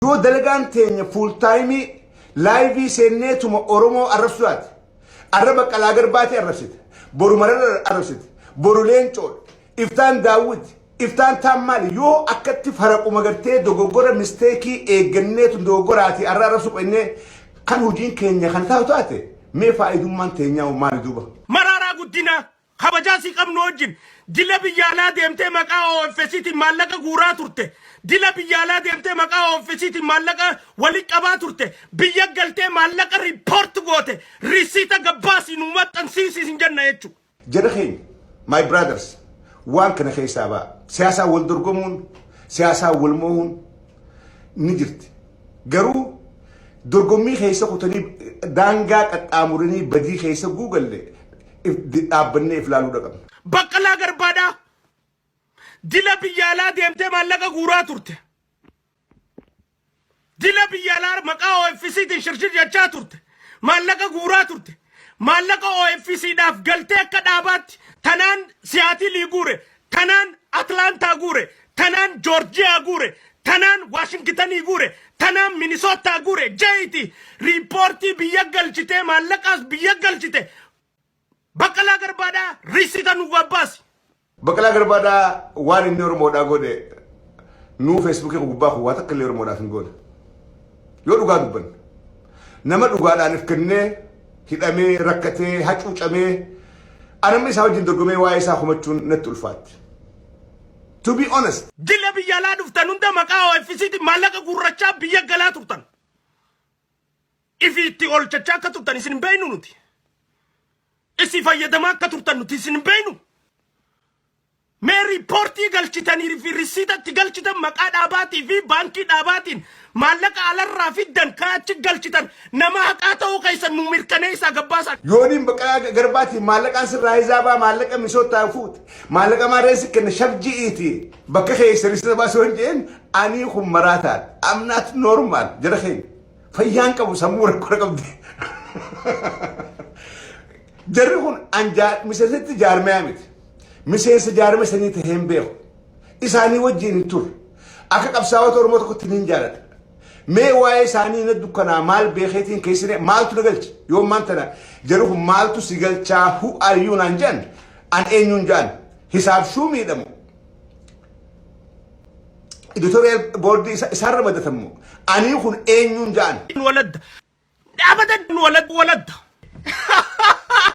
Yoo dalagaan teenya full time live seenneetuma Oromoo arrabsuu taate, arra Baqqalaa Garbaatii arrabsite, boru Marara arrabsite, boru Leencoodha, iftaan Daawwiti, iftaan taan maali, yoo akkatti faraquma gartee dogoggora mistake eegganneetu dogoggoraatii arra arrabsuu qennee kan hojiin keenya kan taatu taate, mee faayidummaan teenyaa maali duuba? Maraaraa Guddinaa, kabajaa sii qabnu wajjin, dila biyya alaa deemtee maqaa OFCtiin maallaqa guuraa turte. Dila biyya alaa deemtee maqaa OFCtiin maallaqa walitti qabaa turte. Biyya galtee maallaqa report goote. Risiita gabbaasii nu maxxansiisi hin jenna jechuudha. Jara keenya, my brothers, waan kana keessaa ba'a. Siyaasaan wal dorgomuun, siyaasaan wal mo'uun ni jirti. Garuu dorgommii keessa kutanii daangaa qaxxaamuranii badii keessa guugalle dhaabbannee if ilaaluu qabna. Baqqalaa Garbaadhaa, dila biyya alaa deemtee maallaqa guuraa turte. Dila biyya alaa maqaa OFCtiin shirshir jechaa turte. Maallaqa guuraa turte. Maallaqa OFCdhaaf galtee akka dhaabaatti tanaan Siyaatilii guure, tanaan Atlaantaa guure, tanaan Joorjiyaa guure, tanaan Waashingitanii guure, tanaan Minisootaa guure. Jeeti report biyya galchitee maallaqaas biyya galchite. Baqqalaa Garbaadhaa, riisita nu gabbaasi. Baqqalaa Garbaadhaa, waan inni Oromoodhaa godhe nuu Feesbuukii gubbaa kun waa takka illee Oromoodhaaf hin goone. Yoo dhugaa dubbanne, nama dhugaadhaan if kennee hidhamee rakkatee hacuucamee anamni isaa wajjin dorgomee waa'ee isaa hubachuun natti ulfaatti. To be honest. Dila biyya alaa dhuftan hunda maqaa OFCtiin maallaqa guurrachaa biyya galaa turtan. Ifi itti oolchachaa akka turtan isin hin beeknu nuti. Isin fayyadamaa akka turtan nuti isin hin beeknu. Mee report galchitanii fi risiitatti galchitan, maqaa dhaabaatii fi baankii dhaabaatiin maallaqa alarraa fiddan kan achi galchitan, nama haqaa ta'uu keessan nu mirkaneessaa gabbaasaa. Yooniin Baqqalaa Garbaatiin maallaqaan sirraa hizaabaa, maallaqa misootaa fuute, maallaqa maarreen kenna shabji'iiti bakka keessa risita baasuu hin jeen. Ani kun maraataan, I'm not normal, jara keenya, fayyaan qabu, sammuu rakkoo qabdi. Jarri kun miseensatti jaarmayaa miti. Miseensa jaarma sanii tahee hin beeku. Isaanii wajjin hin turre. Akka qabsaa'ota Oromoo tokkotti ni jaaladha. Mee waa'ee isaanii na dukkanaa maal beekeetiin keessine maaltu na galche? Yoo maan tana jarri kun maaltu si galchaa, who are you naan jedhan, an eenyuun jedhan, hisaab shuu miidhamu. Editorial board isaan ramadatamu. Ani kun eenyuun jedhan. Waladda. Abadan walad waladda.